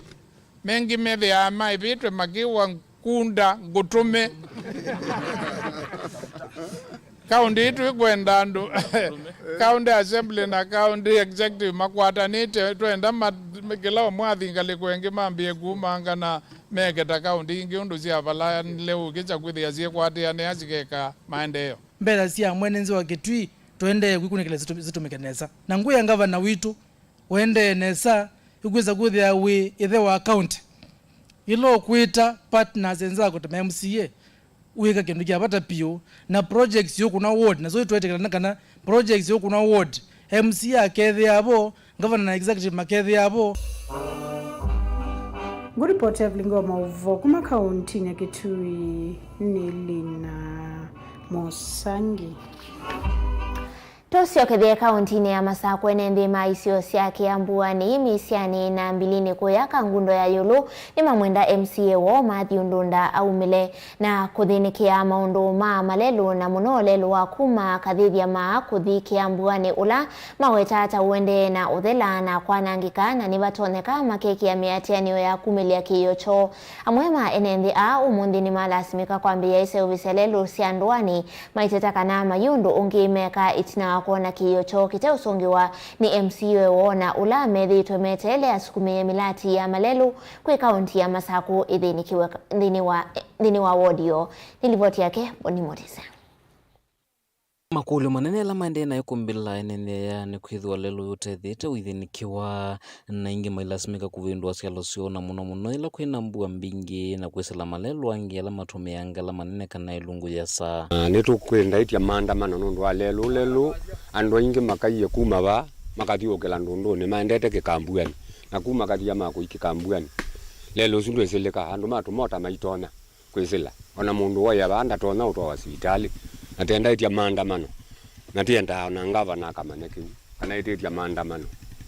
mengĩ methĩaa maĩvĩtwe makĩwa ngunda ngũtũme. Kaũntĩ ĩĩ twĩkwenda andũ, county assembly na county executive makwatanĩte, twenda ma-, kĩla ũmwe athi ngalĩko ĩngĩ mambĩe kumanga na meke ta kaũntĩ ingĩ ũndũ sya vala lĩu ũkĩkya kwĩthĩa syĩkwatĩanĩa sikeka maendeeo. Mbesa sya mwene nzĩ wa Kitui tũendee kwĩkunĩkĩla sitũ-, sitũmĩke nesa. Na ngwĩa ngavana witũ ũendee nesa, ĩkwĩsa kwĩthĩa wĩ ĩthe wa county. Ĩla ũkwĩta partners enzako ta ma M C A, wĩka kĩndũ kya vata piũ, na projects yũkũna ward, na so twetĩkĩlana kana projects yũkũna ward, M C A akethĩa vo, Ngavana na executive makethĩa vo. Ngũripoti Evelyn Ngoma ũvoo kuma kaũntinĩ ya Kitui nĩ Lina Mũsangi. Tũsyokethye kaũntinĩ ya Masakũ, ene nthĩ ma isio sya Kĩambuanĩ, Mĩsyanĩ na Mbilinĩ kũya Kangundo ya Ĩũlũ nĩmamwenda M C A woo Matthew Ndunda aumĩle na kũthĩnĩkĩa maũndũ ma malelũ, na mũno ũlelũ wa kuma Kathĩthya Maa kũthi Kĩambuanĩ, ũla maweta ta ũendee na ũthela na kwanangĩka, na nĩvatonyeka makekĩa mĩatĩanĩo ya kumĩlya kĩĩo kyoo. Amwe ma ene nthĩ aa ũmũnthĩ nĩmalasimĩka kwambĩĩa iseũvĩsya lelũ sya ndũanĩ, maiteta kana mai ũndũ ũngĩ meka ĩtina wa kwona kĩĩo kyoo kĩteũsũngĩwa nĩ M C A woo na ũla methĩĩtwe meteele asukumĩe mĩlati ya malelũ kwĩ kaũnti ya Masakũ ĩthĩnĩkĩwe nthĩnĩ wa, nthĩnĩ wa wodi yoo. Nĩ livoti yake Boni Motisa. Makũlyo manene ala maendee na ĩkũmbĩ la ene nthĩ aya nĩ kwĩthĩwa lelũ ũyũ ũtethĩĩte ũithĩnĩkĩwa, na aingĩ mailasimĩka kũvĩndũa syalo syoo, na mũno mũno yĩla kwĩ na mbua mbingĩ na kwĩsĩla malelũ angĩ ala matũmĩaa ngala manene kana ĩlungu yĩasa. Na nĩtũkwĩndaĩtya maandamano nũndũ wa lelũ. Lelũ, andũ aingĩ makaie kuma vaa makathyũũkĩla ndũndũnĩ maendete Kĩkambuanĩ, na kuma kathia ma kũi Kĩkambuanĩ, lelũ ũsu ndwĩsĩlĩka, andũ ma tũmota maitonya kwĩsĩla. Ona mũndũ woya vaa ndatonya ũtwawa sivitalĩ. Na twendaĩtya maandamano. Na tĩendaa ona ngavana akamanya kĩu, kana ĩtĩtya maandamano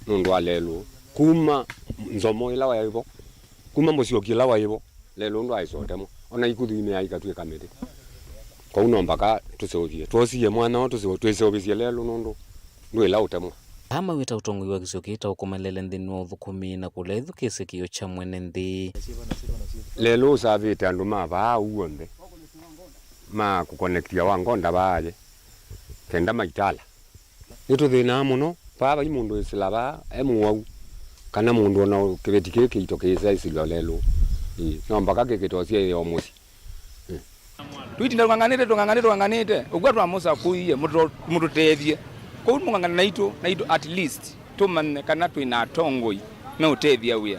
nũndũ wa lelũ. Kuma nzomo ĩla waĩ vo, kuma mũsyoki ĩla waĩ vo, lelũ ndwaĩsa ũtemwa. Ona ikuthu imea ikatw'ĩka mĩtĩ. Kwoou no mbaka tũseũvye. Twosie mwanya ũũ tũse-, twĩseũvĩsye lelũ nũndũ ndwĩla ũtemwa. Aa mawĩta ũtongoi wa kĩsio kĩĩ ta ũkomelele nthĩnĩ wa ũthũkũmi na kũlea ĩthukĩĩsye kĩĩo kya mwene nthĩ. Lelũ ũsavĩte andũ ma vaa ũu onthe ma kũkonektia wa ngonda vaa aye kenda maitala. Nĩtũthĩnaa mũno vaa vai mũndũ wĩsĩla vaa e mũwau, kana mũndũ ona kĩveti kĩĩ kĩito kĩĩsa ĩsilwa lelũ. Ĩĩ, no mbaka kĩkĩtosie ĩyo mũsyĩ. Tũitinda tũng'ang'anĩte, tũng'ang'anĩte, tũng'ang'anĩte. Ũkw'a twamũsakũie, mũtũ-, mũtũtethye. Kwoou mũng'ang'ana naitũ, naitũ at least, tũmanye kana twĩ na atongoi meũtethya wĩa.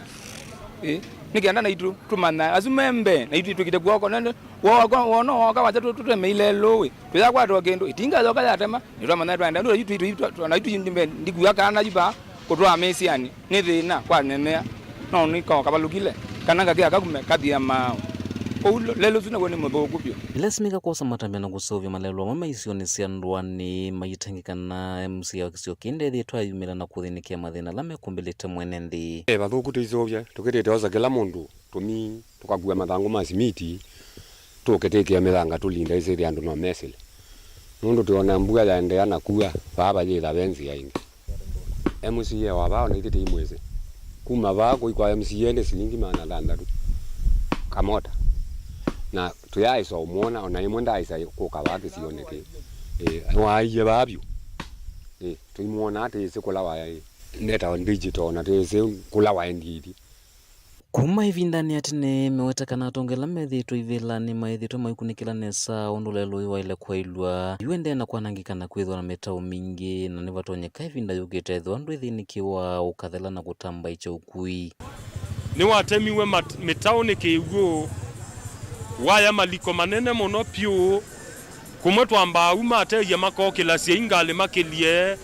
Ĩ, nĩ kenda naitũ tũmanya, asu me mbee, naitũ twĩkĩte kw'oko, nende, wooka, wona wooka wasya tũ-, tũtemeile lũĩ. Tũyakwatwa kĩndũ, ĩtinga yoka yatema, nĩtwamanya twaenda. Nũndũ yu twi-, twi-, twa-, twa-, naitũ yu mbee, ndikuwa kana yu vaa, kũtwaa mĩsyĩanĩ. Nĩ thĩna kwanenea, no nĩko kavalũkile, kana ngakĩa kakume kathia maaũ. Kwoou lo-, lelũ ũsu naw'o nĩ mũthũku vyũ. Nĩlasimĩka kwosa matambya na kũseũvya malelũ amwe ma isionĩ sya ndũanĩ, maitangĩkana M C A wa kĩsio kĩĩ ndethĩĩtwe ayumĩla na kũthĩnĩkĩa mathĩna ala mekũmbĩlĩte mwene nthĩ. E vathũku tũiseũvya, tũkĩtĩte osa kĩla mũndũ tũmii, tũkakua mathangũ ma simiti, tũũke twĩkĩe mĩthanga tũlinde ĩsĩthĩa andũ no mesĩle. Nũndũ twĩona mbua yaendeea na kua, vaa vayĩtha ve nzĩa ĩngĩ. M C A wa vaa ona ithyĩ tĩimwĩsĩ. Kuma vaa kũi kwa M C A nĩ silingi maana thanthatũ kamota. Na tũyaaĩsa ũmwona, ona ĩmwe ndaaĩsa kũka vaa kĩsionĩ kĩĩ. Ĩĩ, waaie vaa vyũ. Ĩĩ, tũimwona tĩĩsĩ kũla wayaĩ. Netawa digital, na tĩĩsĩ kũla waendie ithi. Kuma ĩvindanĩ ya tene, mĩweta kana atongoi ala methĩĩtwe ivĩlanĩ maĩthĩĩtwe maikunĩkĩla nesa ũndũ lelũ ũyũ waĩle kwaĩlw'a. Yu ĩendee na kwanangĩka na kwĩthĩwa na mĩtaũ mingĩ, na nĩvatonyeka ĩvinda yũkĩte ethĩwa ndwĩthĩnĩkĩwa, ũkathela na kũtambaĩkya ũkui. Nĩwatemiwe mat-, mĩtaũ nĩ kĩw'ũ, waya maliko manene mũno vyũ. Kũmwe twambaa u matethya makokĩla syai ngalĩ makĩlye.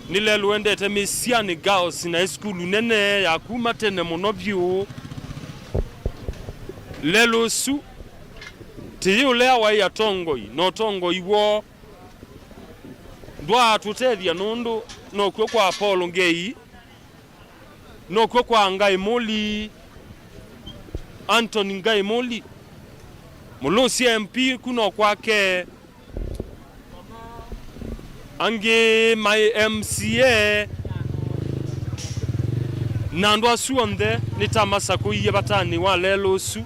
Nĩ lelũ wendete Mĩsyĩanĩ Girls, na ĩ sukulu nene ya kuma tene mũno vyũ. Lelũ ũsu tĩyĩ ũlea waĩ atongoi, na ũtongoi woo ndwaatũtethya nũndũ nokw'o kwa Paul Ngei. Nokw'o kwa Ngai Mũli, Anthony Ngai Mũli, Mũlũsya M P ku no kwake, angĩ maĩ M C A, na andũ asu onthe nĩtamasakũie vatanĩ wa lelũ ũsu,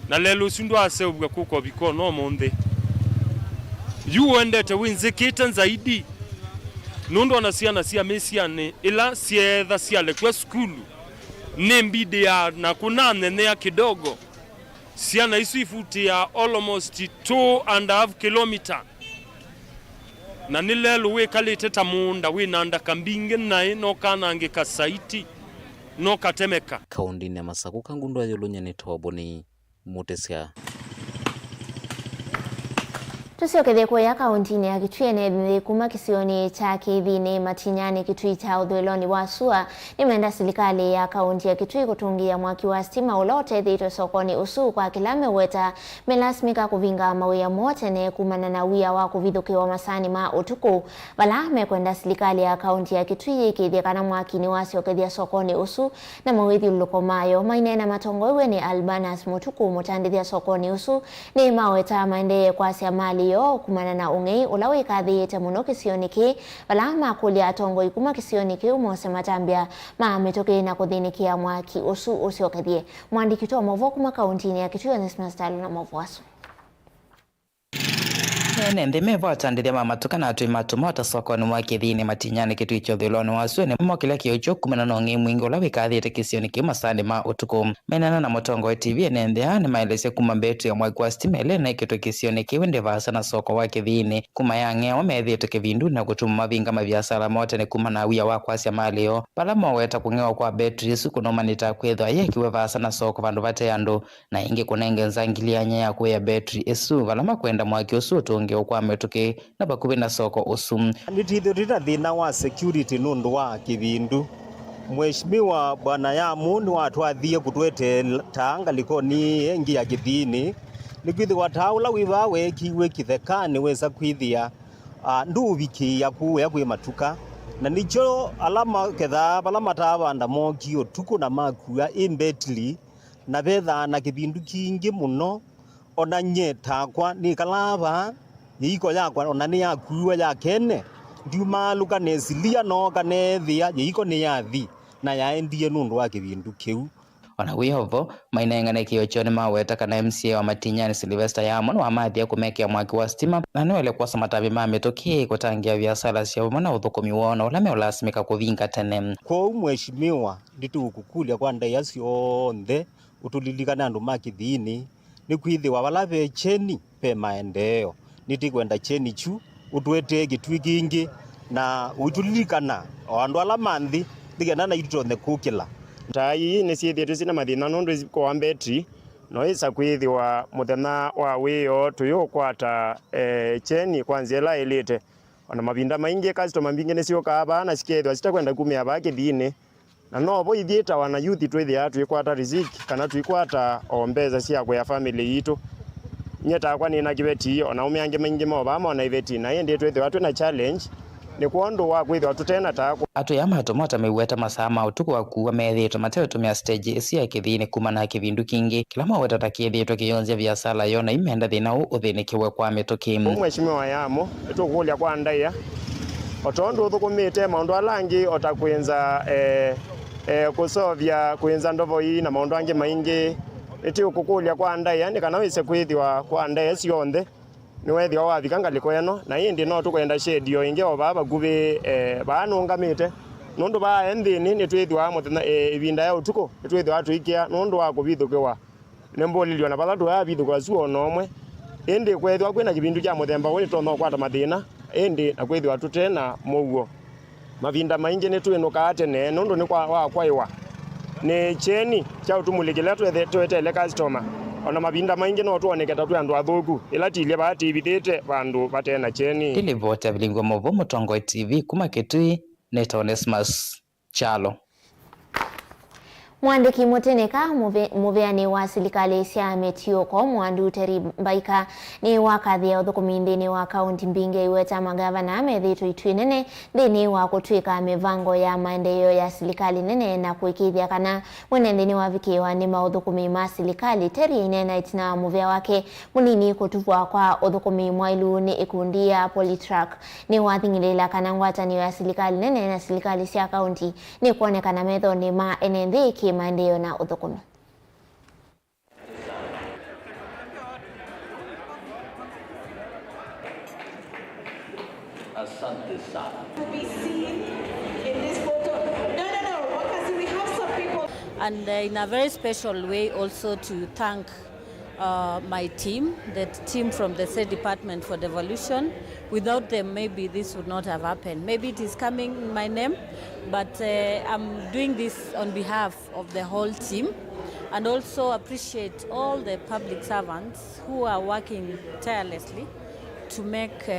na lelũ ũsu ndwaaseũvw'a kũka ũvika ona ũmũnthĩ. Yu ũendete wĩnzĩkĩte zaidi. Nũndũ ona syana sya mĩsyĩanĩ ĩla syeetha syalekwa sukulu, nĩ mbidĩaa na kũnanenea kidogo. Syana isu ifutĩaa almost two and a half kilometer. Na nĩ lelũ wĩkalĩte ta mũũnda wĩ na ndaka mbingĩ naĩ no kanangĩka saiti, no katemeka. Kaũndĩnĩ ya Masakũ, Kangundo ya Yũlũnya nĩ Toboni. Mũtĩsya. Tũsyokethye kũya kaũntinĩ ya Kitui, ene ethĩ kuma kĩsionĩ kya Kĩthinĩ Matinyanĩ Kitui kya ũthũĩlonĩ wa sua nĩmenda silikalĩ ya kaũnti ya Kitui kũtũngĩĩa mwaki wa sitima ũla ũtethĩĩtwe sokonĩ ũsu kwa kĩla meweta melasimĩka kũvinga mawĩa moo tene kumana na wia wa kũvithũkĩwa masaanĩ ma ũtukũ, vala mekwenda silikalĩ ya kaũnti ya Kitui yĩkĩĩthye kana mwaki nĩwasyokethya sokonĩ ũsu na mawĩthyũlũlũko mayo. Maineena matongoew'e nĩ Albanus Mũtukũ, mũtandĩthya sokonĩ ũsu, nĩmawetaa maendee kwasya malĩ yoo kumana na ũng'ei ũla wĩkathĩĩte mũno kĩsionĩ kĩĩ, vala makũlya atongoi kuma kĩsionĩ kĩu mose matambya ma mĩtũkĩ na kũthĩnĩkĩa mwaki ũsu ũsyokethye. Mũandĩki witũ wa maũvoo kuma kaũntinĩ ya Kitui, Onesmus Talo, na maũvoo asu. Ene nthĩ me vo, atandĩthya ma matuka na atũi ma tũmota sokonĩ wa Kĩthiinĩ, Matinyani, Kĩtui kya ũthũĩlonĩ wa Sue nĩmokĩlya kĩũkyũ kumana na ũng'ei mwingĩ ũla wĩkathĩte kĩsionĩ kĩu masaanĩ ma ũtukũ. Menana na Mũtongoi T V, ene nthĩ aa nĩmaelesye kuma mbetri ya mwaki wa sitima ĩla ĩnaĩkĩtwe kĩsionĩ kĩu ĩndĩ vaasa na soko wa Kĩthiinĩ kuma yang'ewa, methĩĩtwe kĩvindunĩ na kũtuma mavinga maviasala moo tene kumana na wia wa kwasya malĩ yoo. Vala moweta kũng'ewa kwa mbetri ĩsu kũnaumanĩte kwĩthwa yekiwe vaasa na soko vandũ vate andũ, na ĩngĩ kũnenge nzangiliany'a ya kũĩa mbetri ĩsu vala makwenda mwaki ũsu ũtũngĩwe kwa mĩtũkĩ na vakuvĩ na soko ũsu. Nĩtwĩthĩtwe twĩ na thĩna wa security nũndũ wa kĩvindu. Mheshimiwa Bwana Yamu nĩwatwathie kũtũetee taa ngalĩkonĩ ĩngĩ ya Kĩthiinĩ, nĩkwĩthĩwa taa ũla wĩ vaa weekiwe kĩthekanĩ wesa kwĩthĩa, ah, ndũũvikĩĩa kũya kwĩ matuka. Na nĩkyo ala makethaa vala mataavanda mookie ũtukũ na makua ĩ mbetili, na vethaa na kĩvindu kingĩ mũno. Ona nyie takwa nĩkalaa vaa, yĩiko yakwa ona nĩyakuiwe ya kene, ndyumaalũka nesilia nooka neethĩa yĩiko nĩyathi na yaendie nũndũ wa kĩvindu kĩu. Ona wĩ o vo, mainengane kĩo kyoo nĩmaweta kana M C A wa Matinyani Sylvester Yamo nĩwamathie kũmekĩa mwaki wa sitima na nĩwaĩle kwosa matambya ma mĩtũkĩ kũtangĩĩa viasala syoo vamwe na ũthũkũmi woo na ũla meũlasimĩka kũvinga tene. Kwoou Mheshimiwa, ndĩtũkũkũlya kwa ndaĩa syonthe ũtũlilikane andũ ma Kĩthiinĩ, nĩkwĩthĩwa vala ve kyeni ve maendeeo. Nĩtĩkwenda kyeni kyu ũtũetee kĩtuĩ kĩngĩ na ũitũlilikana o andũ ala ma nthĩ, nĩ kenda naitũ tũtonye kũkĩla. Taa ii nĩsyĩthĩĩtwe syĩ na mathĩna nũndũ ikoa mbetri, no yĩsa kwĩthĩwa mũthenya wa wĩoo tũyũkwata, eh, kyeni kwa nzĩa ĩla yaĩlĩte. O na mavinda maingĩ, customer mbingĩ nĩsyũkaa vaa na sikeethĩwa sitakwenda kumĩa vaa Kĩthiinĩ. Na no vo ithyĩ ta wana youth twĩthĩaa tũikwata riziki kana tũikwata o mbesa sya kũya family yitũ. Nyie takwa nĩ na kĩveti, o na aũme angĩ maingĩ mo vaa mona iveti, na ĩndĩ twĩthĩwa twĩ na challenge nĩ kwondũ wa kwĩthĩwa tũte na taa. Atũi aa ma tũmota meweta masaa ma ũtukũ wa kuua methĩĩtwe mateũtũmĩa stage ĩsu ya Kĩthiinĩ kumana na kĩvindu kingĩ kĩla maweta ta kĩthĩĩtwe kĩyonzya viasala yoo, na imenda thĩna ũũ ũthĩnĩkĩwe kwa mĩtũkĩ. Ũu Mheshimiwa Yamo, nĩtũkũkũlya kwa ndaĩa, o tondũ ũthũkũmĩte maũndũ ala angĩ, o ta kwĩnza, eh, eh, kũseũvya, kwĩnza ndovoi na maũndũ angĩ maingĩ, nĩtũkũkũlya kwa ndaĩa nĩ kana wĩse kwĩthĩwa kwa ndaĩa syonthe nĩweethĩwa wavika ngalĩko ĩno, na ĩndĩ no tũkwenda shade o ĩngĩ o vaa vakuvĩ, eh, vaa nũngamĩte, nũndũ vaa e nthĩnĩ nĩtwĩthĩwa mũthenya, eh, ĩvinda ya ũtukũ nĩtwĩthĩwa tũikĩa nũndũ wa kũvithũkĩwa nĩ mbũlĩlyo na vala tũyaavithũkĩwa su o na ũmwe. Ĩndĩ kweethĩwa kwĩ na kĩvindu kya mũthemba ũũ nĩtũtonya ũkwata mathĩna, ĩndĩ na kwĩthĩwa tũte na mũuo. Mavinda maingĩ nĩtwĩnũkaa tene nũndũ nĩ kwa, wa kwaĩwa nĩ kyeni kya ũtumũlĩ kĩla twethe-, tweteele customer. O na mavinda maingĩ no twoneke ta twĩ andũ athũku, ĩla tilye vaa tĩvithĩte vandũ vate na kyeni. Ĩlivoti ya Vilingi wa Mauvoo, Mũtongoi T V, kuma Kĩtui, nĩtawa Onesmus Kyalo. Mũandĩki mũtĩnĩka mũve-, mũvĩanĩ wa silikalĩ sya mĩtiũko, Mwandu Terry Mbaika, nĩwakathĩa ũthũkũmi nthĩnĩ wa kaũnti mbingĩ, aiweta magavana methĩĩtwe itwĩ nene nthĩnĩ wa kũtw'ĩka mĩvango ya maendeeo ya silikalĩ nene na kũĩkĩĩthya kana mwene nthĩ nĩwavikĩĩwa nĩ maũthũkũmi ma silikalĩ. Terry aineena ĩtina wa mũvĩa wake mũnini kũtuvwa kwa ũthũkũmi mwaĩlu nĩ ĩkundi ya Polytrack. Nĩwathing'ĩlĩĩla kana ngwatanĩo ya silikalĩ nene na silikalĩ sya kaũnti nĩkwonekana methonĩ ma ene nthĩ kĩ maendeeo na ũthũkũmi. Asante sana. To be seen in this photo. No, no, no. Wakasi, we have some people. And, uh, in a very special way also to thank uh, my team, the team from the State Department for Devolution. Without them, maybe this would not have happened. Maybe it is coming in my name, but, uh, I'm doing this on behalf of the whole team, and also appreciate all the public servants who are working tirelessly to make, uh,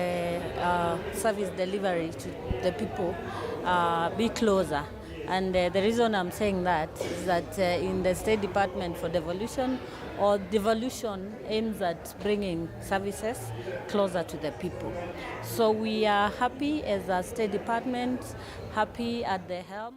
uh, service delivery to the people, uh, be closer. And, uh, the reason I'm saying that is that, uh, in the State Department for Devolution, or devolution aims at bringing services closer to the people. So we are happy as a State Department, happy at the helm.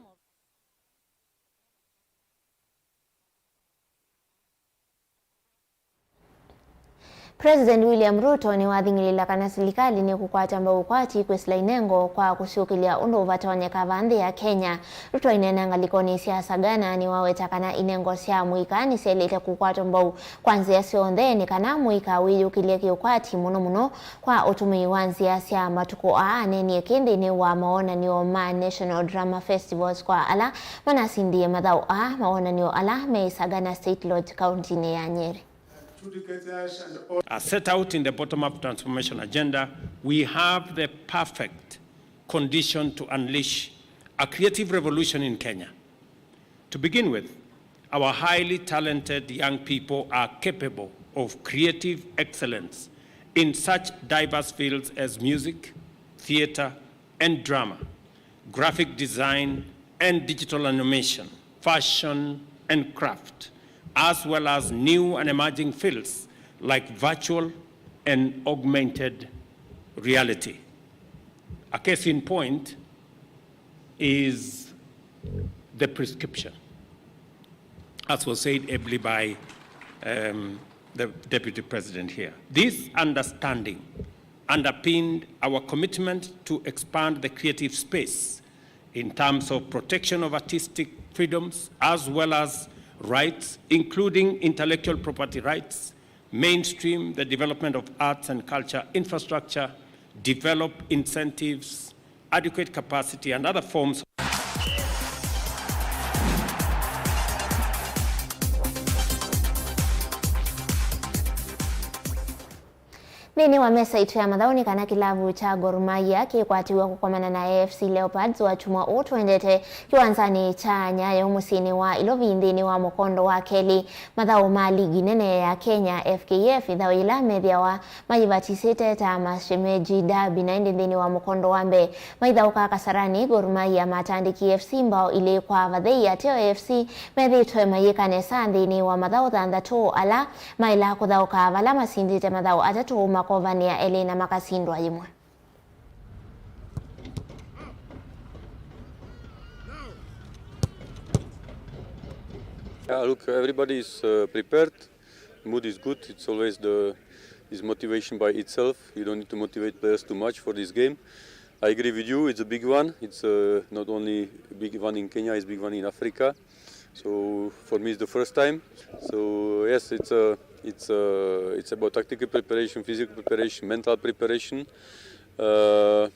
President William Ruto nĩwathing'ĩlĩla kana silikalĩ nĩkũkwata mbau ũkwati kwĩsĩla inengo kwa kũsyũkĩlya ũndũ ũvatonyeka va nthĩ ya Kenya. Ruto aineena ngalĩkonĩ sya Sagana nĩwaweta kana inengo sya mũika nĩsyaĩlĩte kũkwatwa mbau kwa nzĩa syonthe nĩ kana mũika wĩyũkĩlye kĩũkwati, mũno mũno kwa ũtũmĩi wa nzĩa sya matukũ aa. Aneenie kĩ nthĩnĩ wa mawonany'o ma National Drama Festivals kwa ala manasindie mathaũ aa, mawonany'o ala me Sagana State Lodge, kauntinĩ ya Nyeri. As set out in the bottom-up transformation agenda, we have the perfect condition to unleash a creative revolution in Kenya. To begin with, our highly talented young people are capable of creative excellence in such diverse fields as music, theatre, and drama, graphic design and digital animation, fashion and craft, as well as new and emerging fields like virtual and augmented reality. A case in point is the prescription, as was said ably by, um, the Deputy President here. This understanding underpinned our commitment to expand the creative space in terms of protection of artistic freedoms as well as rights, including intellectual property rights, mainstream the development of arts and culture infrastructure, develop incentives, adequate capacity, and other forms. Nthĩnĩ wa mesa itũ ya mathaũ nĩ kana kĩlavu kya Gor Mahia kĩkwatĩw'a kũkomana na A F C Leopards wakyumwa ũũ twendete kĩwanzanĩ kya Nyayo mũsyĩnĩ wa Ilovi nthĩnĩ wa mũkondo wa kelĩ mathaũ ma ligi nene ya Kenya, F K F, ĩthaũ yĩla methĩawa mayĩvatisĩte ta mashemeji derby, na ĩndĩ nthĩnĩ wa mũkondo wa mbee maithaũka Kasarani, Gor Mahia matandĩkie F C mbao ilĩ kwa vathei. Ateo A F C methĩĩtwe mayĩka nesa nthĩnĩ wa mathaũ thanthatũ ala maĩla kũthaũka, vala masindĩte mathaũ atatũ makovanĩa elĩ na makasindwa yĩmwe. Yeah, look, everybody is, uh, prepared. Mood is good. It's always the, is motivation by itself. You don't need to motivate players too much for this game. I agree with you. It's a big one. It's, uh, not only a big one in Kenya, it's a big one in Africa. So for me, it's the first time. So yes, it's a, it's a, it's about tactical preparation, physical preparation, mental preparation. Uh,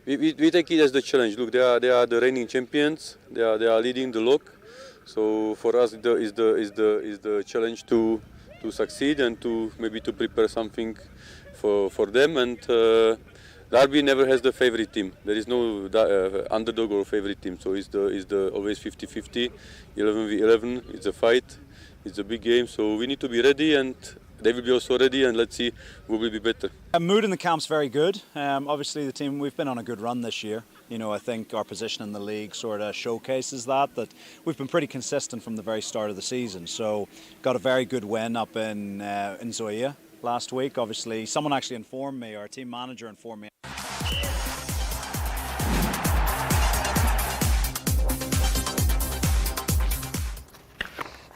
we, we, we take it as the challenge. Look, they are, they are the reigning champions. They are, they are leading the log. So for us, the, is the, is the, is the challenge to, to succeed and to maybe to prepare something for, for them. And, uh, Derby never has the favorite team. There is no da-, uh, underdog or favorite team. So it's the, it's the always fifty fifty, eleven v eleven. It's a fight. It's a big game. So we need to be ready, and they will be also ready. And let's see who will be better. Uh, mood in the camp's very good. Um, obviously, the team, we've been on a good run this year. You know, I think our position in the league sort of showcases that, that we've been pretty consistent from the very start of the season. So, got a very good win up in, uh, in Nzoia last week. Obviously, someone actually informed me, our team manager informed me.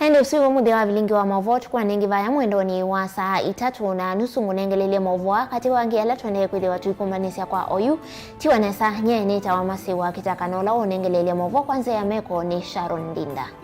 Na ĩndĩ ũsu wĩ mũthya wa vilingi wa maũvoo. Tũkwanenge vaya mwendonĩ wa saa itatũ na nusu ngũnengelelye maũvoo aa katĩ wa angĩ ala tũendee kwĩthĩwa tũikũmbanĩsya kwa oyu. Tiwa nesa, nyie nĩtawa Masi wa Kĩtaka, na ũla ũnengelelye maũvoo kwa nzĩa ya meko nĩ Sharon Ndinda.